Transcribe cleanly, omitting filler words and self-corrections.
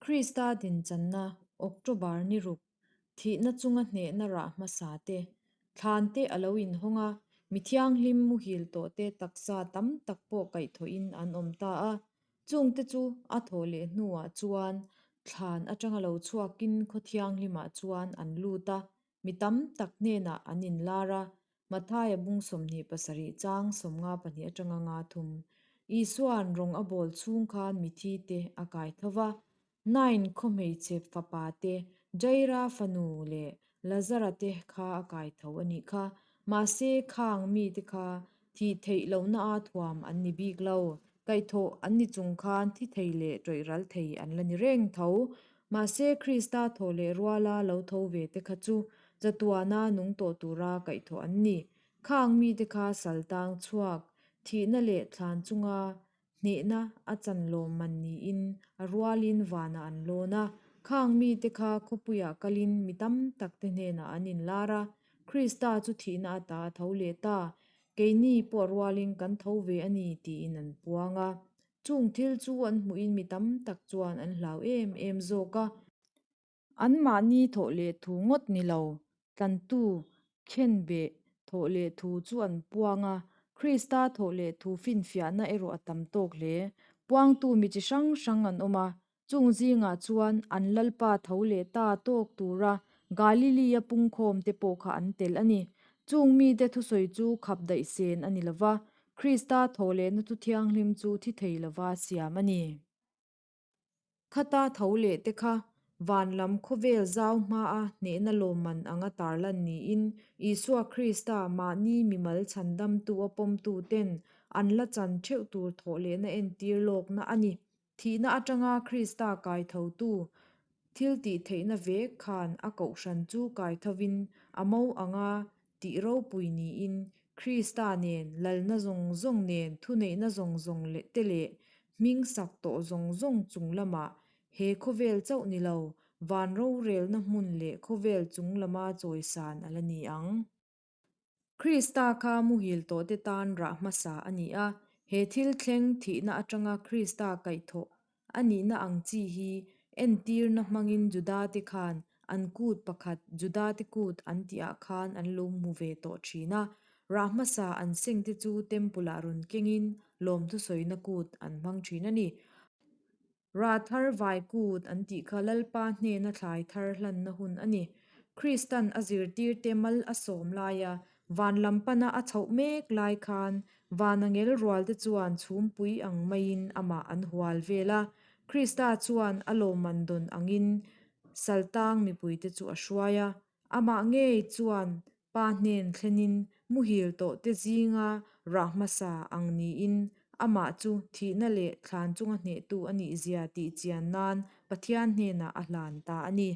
Krista dinchanna October ni ruk thihna chunga hnehna rah hmasa te, thlan te a lo inhawng a, mi thianghlim muhil tawh te taksa tam tak pawh kaihthawhin an awm ta a. Chungte chu a thawh leh hnuah chuan thlan atanga lo chhuakin khaw thianghlimah chuan an lut a, mi tam tak hnenah an inlar a, Mathaia bung 27 chang 52 atanga nga thum. Isua'n rawng a bawl chhung khan mithi te a kai tho va, Nain khaw hmeichhe fapa te, Jaira fanu leh Lazara te kha a kai tho a nih kha. Mahse, khang mite kha thih theih lohna a thuam an ni bik lo. Kaihthawh an ni chung khan thi thei leh tawih ral thei an la ni reng tho. Mahse, Krista thawh leh ruala lo tho ve te kha chu chatuana nung tawh tura kaihthawh an ni. Khang mite kha sal tang chhuak, thihna leh thlan chunga Hnehna a chan lawmman niin a rualin vanah an lawn a. Khang mite kha khawpuiah kalin mi tam takte hnenah an inlar a, Krista chu thihna ata a tho leh ta, keini pawh rualin kan tho ve a ni tiin an puang a. Chung thil chu an hmuhin mi tam tak chuan an hlau em em zawk a. Anmahni thawh leh thu ngawt ni lo, tlantu, khenbeh, thawh leh thu chu an puang a, Krista thawh leh thu finfiahna erawh a tam tawk hle. Puangtu mi chi hrang hrang an awm a, chung zingah chuan an Lalpa tho leh ta tawk tura Galilee-a pungkhawm te pawh kha an tel a ni. Chung mite thusawi chu khap daih sen a ni lo va, Krista thawh lehna thu thianghlim chu thi thei lova siam a ni. Khata tho leh te kha van lam khawvel zau hmaa hnehna lawmman anga tarlan niin Isua Krista mahni mimal chhandamtu a pawmtu ten an la chan theuh tur thawh lehna entir lawkna a ni. Thihna atanga Krista kai thotu thil tih theihna vek khan a kohhran chu kai thovin a mo anga tih ropui niin Krista nen lalna zawng zawng nen thuneihna zawng zawng te leh hming sak tawh zawng zawng chung lamah he khawvel chauh ni lo, van rorelna hmun leh khawvel chung lama chawisan a la ni ang. Krista kha muhil tawhte tan rah hmasa a ni a, he thil thleng thihna atanga Krista kaihthawh a nihna ang chi hi entirna hmangin Judate khan an kut pakhat Judate kut an tihah khan an lo hmu ve tawh thin a, rah hmasa an sengte chu temple-ah rawn kengin lawmthusawina kut an hmang thin a ni. Rah thar vai kut an tih kha Lalpa hnena thlai thar hlanna hun a ni. Kristan a zirtirte mal a sawm laia van lam pana a chhoh mek lai khan van angel rualte chuan chhumpui ang maiin amah an hual vel a. Krista chuan a lawmman dawn angin saltang mipuite chu a hruai a. Amah ngei chuan Pa hnen thlenin muhil tawhte zinga rah hmasa ang niin amah chu thihna leh thlan chunga hnehtu a nihzia tih chian nan Pathian hnenah a hlan ta a ni.